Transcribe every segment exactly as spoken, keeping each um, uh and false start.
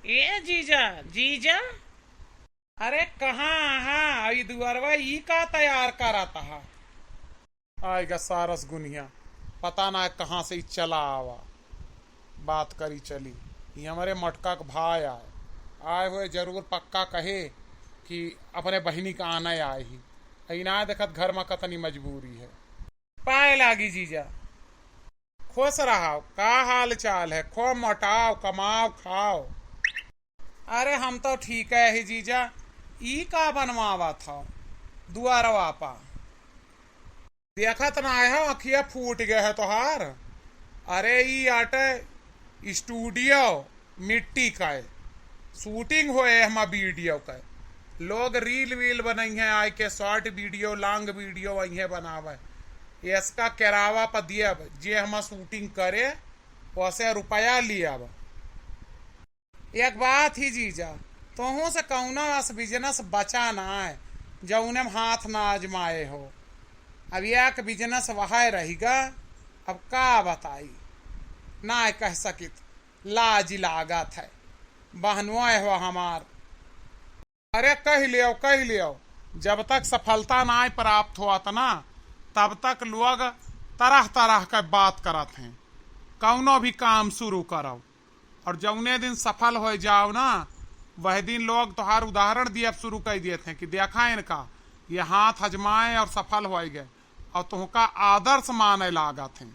ए जीजा, जीजा। अरे कहाँ, हाँ, ई दुअरवा ई का तैयार करत हा? आइगा सारस गुनिया, पता ना कहाँ से ई चला आवा। बात करी चली, ई हमरे मटका क भाई आए, आए हुए जरूर पक्का कहे कि अपने बहिनी का आने आए ही। ई ना देखत घर मा कतनी मजबूरी है। पाए लागी जीजा। खुश रहो, का हाल चाल है? खूब मोटाओ, कमाओ, खाओ। अरे हम तो ठीक है ही जीजा। ई का बनवावत हो दुआरवा पा? देखत ना है, अखिया फूट गए है तोहार। अरे ई आटे studio मिट्टी का है, shooting होए हमा video का है। लोग reel वील बनइहे, आए के short video, long video वइहे बनावे। इसका किरावा पर दियब, जे हमा shooting करे, वसे रुपया लियब। एक बात ही जीजा, तोहूँ से कौनो अस business बचा ना है, जौने में हाथ ना आजमाए हो। अब एक business वह रहिगा, अब का बताई, ना कह सकित, लाज लागत है, बहनोए हो हमार। अरे कह लियो, कह लियो, जब तक सफलता ना प्राप्त होत ना, तब तक लोग तरह तरह के बात करत हैं। कौनो भी काम शुरू करो, और जौने दिन सफल हो जाओ ना, वह दिन लोग तोहार उदाहरण दिए शुरू कर देते हैं कि देखा इनका, ये हाथ आजमाए और सफल हो गए, और तुहका आदर्श माने लागत हैं।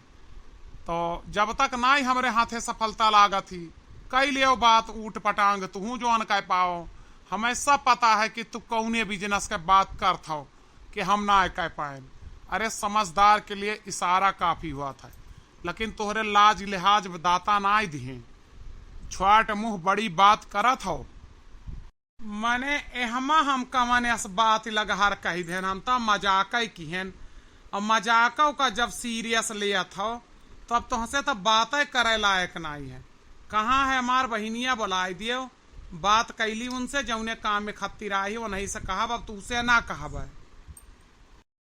तो जब तक ना ही हमरे हाथे सफलता लागत ही, कई लियो बात ऊट पटांग, तुहू जो अन कह पाओ। हमें सब पता है कि तू कौने business के बात करत हो कि हम ना कह पाएन। अरे समझदार के लिए इशारा काफी हुआ था, लेकिन तोहरे लाज लिहाज दाता ना दिहे। छोट मुंह बड़ी बात करत हो। मने एहमा हम कवन अस बात लगहर कही देन, हम तो मजाक ही किहेन। और मजाक का जब serious लेत हो, तो अब तुहसे तो बातें करे लायक नहीं है। कहाँ है हमार बहिनिया, बुलाए दियो, बात कैली उनसे, जौने काम में खत्तिर आई हो, नहीं से कहब, अब तुहसे ना कहब है।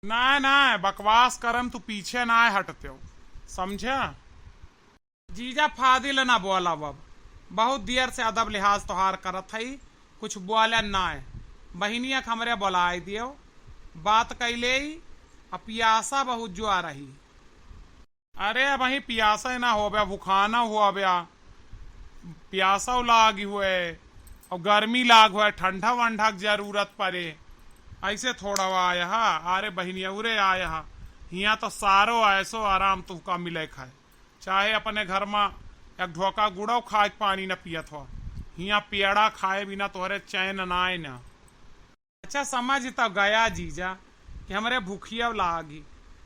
ना, ना, बकवास करम तू पीछे ना हटते हो, समझा? जीजा फादिल ना बोलब, अब बहुत देर से अदब लिहाज तोहार करत हई, कुछ बोले ना। बहिनिया के हमरे बुलाए दियो, बात कैले ही, आ पियासा बहुत जुआ रही। अरे अब वहीं पियासा ना होबे, भुखाना होबे, पियासा लागी हुए, और गर्मी लाग हुए, ठंडा वंडा के जरूरत पड़े, ऐसे थोड़ा आया हा। अरे बहिनिया उरे आया हा, हियाँ तो सारो ऐसो आराम तुहका मिले खाए। चाहे अपने घर मा एक ढोका गुड़ो खाए के पानी न पियत हो, हियाँ पेड़ा खाए बिना तोहरे चैन ना आए ना। अच्छा समझ तो गया जीजा कि हमरे भूखिया लागी।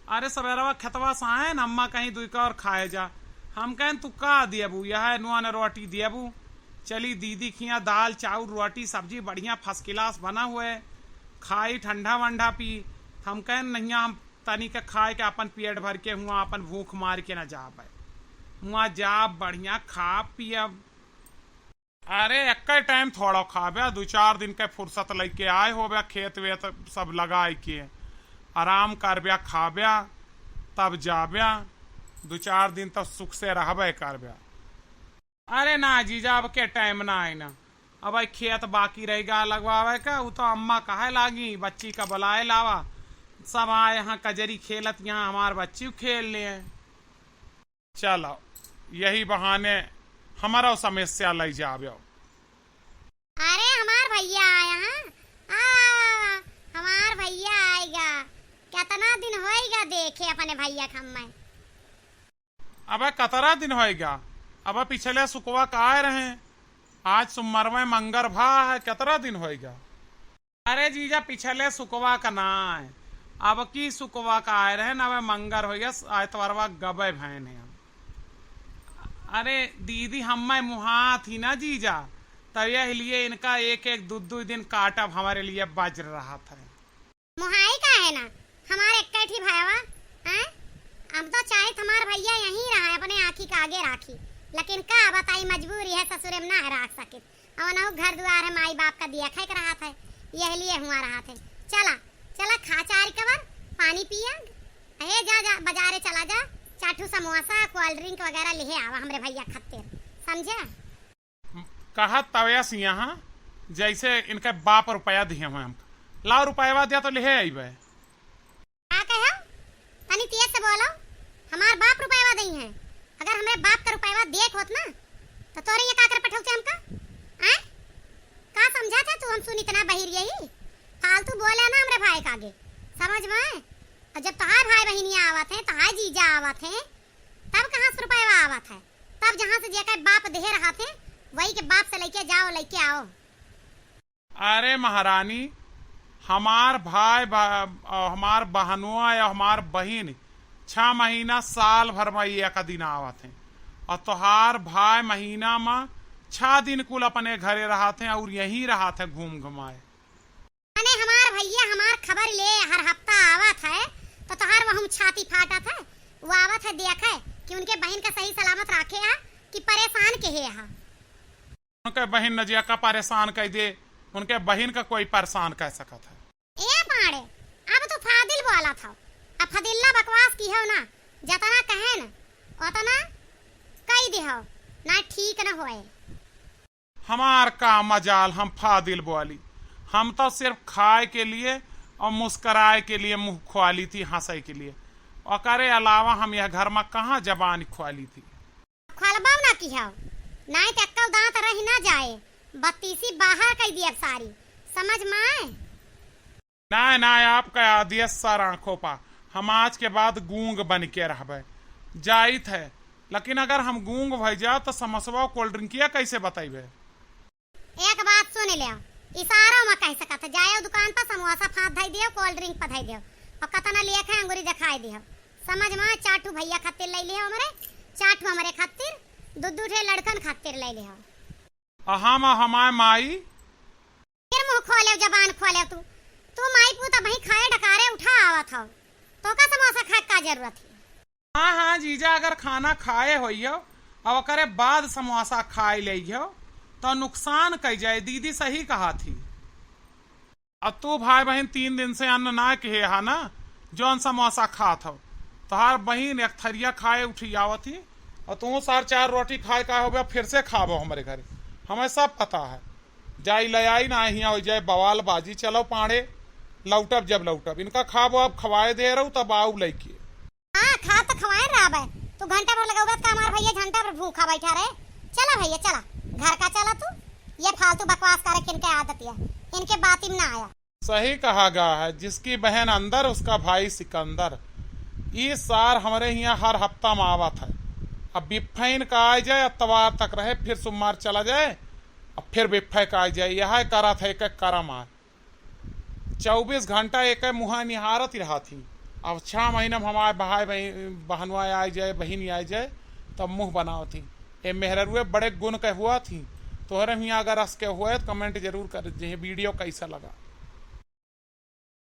अरे सबेरवा खेतवा से आए न, अम्मा कहीं दुई का और खाए जा। हम कहें तू का दियबू, यह नुआ न रोटी दियबू। चली दीदी खिया दाल चाउर रोटी सब्जी बढ़िया first class बना हुए, खाई ठंडा वंडा पी। हम कहें नहीं, हम तनी के खाए के अपन पेट भर के हुआ अपन भूख मार के ना जाबे। हुआ जाब बढ़िया खाब पियब। अरे एक्के टाइम थोड़ा खाबे, दो चार दिन के फुर्सत लेके आए होबे, खेत वेत सब लगाए के आराम करबे, खाबे तब जाबे, दो चार दिन तो सुख से रहबे करबे। अरे ना जीजा, अब के टाइम ना आए ना, अब आई खेत बाकी रह गा लगवावे का, उ तो अम्मा कहे लागी, बच्ची का बुलाए लावा, सब आए यहाँ कजरी खेलत, यहाँ हमार बच्ची खेल ले। चलो, यही बहाने हमारा समस्या लई जाब्यो। अरे, हमार भैया आया, हाँ? आ, हमार भैया आएगा। कितना दिन होएगा देखे अपने भैया के हम्मे। अबे, कतरा दिन होएगा? अबे, पिछले सुकवा का आए रहे, आज सुमरवे मंगर भा है, कितरा दिन होएगा? अरे जीजा, पिछले सुकवा का ना है, अब की सुकवा का आए रहे ना, अबे मंगर होइगा, आइतवारवा गबे भैन है। अरे दीदी, हम्मे मुहात ही ना जीजा, तब यह लिए इनका एक एक दू दू दिन काटब हमारे लिए वज्र रहत है। मुहाई का है ना, हमारे एक ठी भाईवा, हैं? हम तो चाहित हमार भैया यहीं रहा, अपने आँखी के आगे राखी, लेकिन का बताई, मजबूरी है, ससुरे में ना है राख सकित। अउर ना घर दुआर है, माई बाप का दिया खाए के रहत है, यह लिए हुआ रहत है। चला, चला खा चार कबर, पानी पिया, हे जा, जा, बाजारे चला जा, चार ठो समोसा, cold drink वगैरह लिहे आवा हमरे भैया खातिर, समझे? कहत तवयस यहाँ, जैसे इनके बाप रुपया दिहे हुए हमका। लाओ रुपयवा दिया तो लिहे अइबे। का कहे? तनी तेज से बोलो। हमार बाप रुपयवा दई है। अगर हमरे बाप का रुपयवा देख होत ना, तो तोरे ये का कर पठौते हमका? आय? का समझा था तू हम सुन इतना बहिर यही? फालतू बोले ना हमरे भाई का आगे। समझ में? और जब तोहार भाई बहिनिया आवत है, तोहार जीजा आवत है, तब कहाँ से रुपयवा आवत है? तब जहाँ से जेकर बाप देहे रहत है, वही के बाप से लेके जाओ, लेके आओ। अरे महारानी, हमार भाई बा-, अ, हमार बहनुआ या हमार बहिन छह महीना साल भर में एक दिन आवत हैं, और तोहार भाई महीना में छह दिन कुल अपने घरे रहत हैं और यहीं रहत हैं घूम घुमाए। माने हमार भैया हमार खबर ले हर हफ्ता आवत है, तो तोहार वहम छाती फाटत है। वो आवत है देखे कि उनके बहिन का सही सलामत राखे है कि परेशान के है। उनके बहिन न जिया का परेशान कइ दे, उनके बहिन का कोई परेशान कइ सकत है। ए पाड़े, अब तू फादिल बोलत हौ। अब फदिल्ला बकवास किहो ना, जतना कहेन, ओतना कइ दिहो, ना ठीक न होए। हमार का मजाल, हम फादिल बोली। हम तो सिर्फ खाए के लिए और मुस्कराए के लिए मुँह खुआली थी, हँसइ के लिए। ओकरे अलावा हम यह घर में कहाँ जबान खुआली थी। खोलबो ना किहो, नाहीं त एक्कउ दाँत रहि ना जाए, बत्तीसी बाहर कइ दियब सारी, समझ में आए? नाहीं, नाहीं, आपका आदेश सर आँखों पा, हम आज के बाद गूंग बन के रहबे, जाइत है, लेकिन अगर हम गूंग भइ जाब त समोसवा cold drink या कैसे बतइबे? एक बात सुन लेव, इशारों में कहि सकत है, जाएव दुकान पर समोसा फाँद धइ दियो, cold drink पर धइ दियो, और कतना लेखे अंगुरी देखाइ दियो। समझ में, चार ठू भैया खातिर लइ लिहो हमरे, चार ठू हमरे खातिर, दू दू ठे लड़कन खातिर लइ लिहो। अहम हमार माई। फिर मुँह खोलेव, जबान खोलेव तू। तू माई पूत अबहीं खाए डकारे उठा आवत हौ, तोका समोसा खाए का जरूरत है? हाँ, हाँ, जीजा, अगर खाना खाए होइयो, अब ओकरे बाद समोसा खाए लेइयो, तो नुकसान कइ जाए। दीदी सही कहा थी। अब तू भाई बहिन तीन दिन से अन्न ना किहे हा ना, जौन समोसा खात हौ। तोहार बहिन एक थरिया खाए उठी आवत ही, और तू सार चार रोटी खाए का होबे, फिर से खाबो हमरे घरे। हमें सब पता है। जाई ले आई ना, हियाँ होइ जाए बवाल बाजी। चलो पाड़े, लौटब जब लौटब। इनका खाबो, अब खवाए दे रहू, तब आऊ लइके। हाँ, खा त खवाए रहबे। तू घंटा भर लगउबे त का हमार भैया घंटा भर भूखा बैठा रहे? चला भैया, चला। घर का चला तू। ये फालतू बकवास करे के इनके आदत है। इनके बाती में ना आया। सही कहा गया है, जिसकी बहन अंदर, उसका भाई सिकंदर। ई सार हमरे हियाँ हर हफ्ता में आवत है। अब बिफैन का आइ जाए, अतवार तक रहे, फिर सोमवार चला जाए, अब फिर बिफै का आइ जाए। यह करत है, एक करम है। चउबीस घंटा एक मुँह निहारत ही रहत ही। अब छह महीना में हमार भाई बहिन, बहनवा आइ जाए, बहिन आइ जाए, तब मुँह बनावत ही। ए मेहररुए बड़े गुण के हुआ थी। तोहरे हियाँ अगर अस के हुए तो comment जरूर कर, जे video कैसा लगा।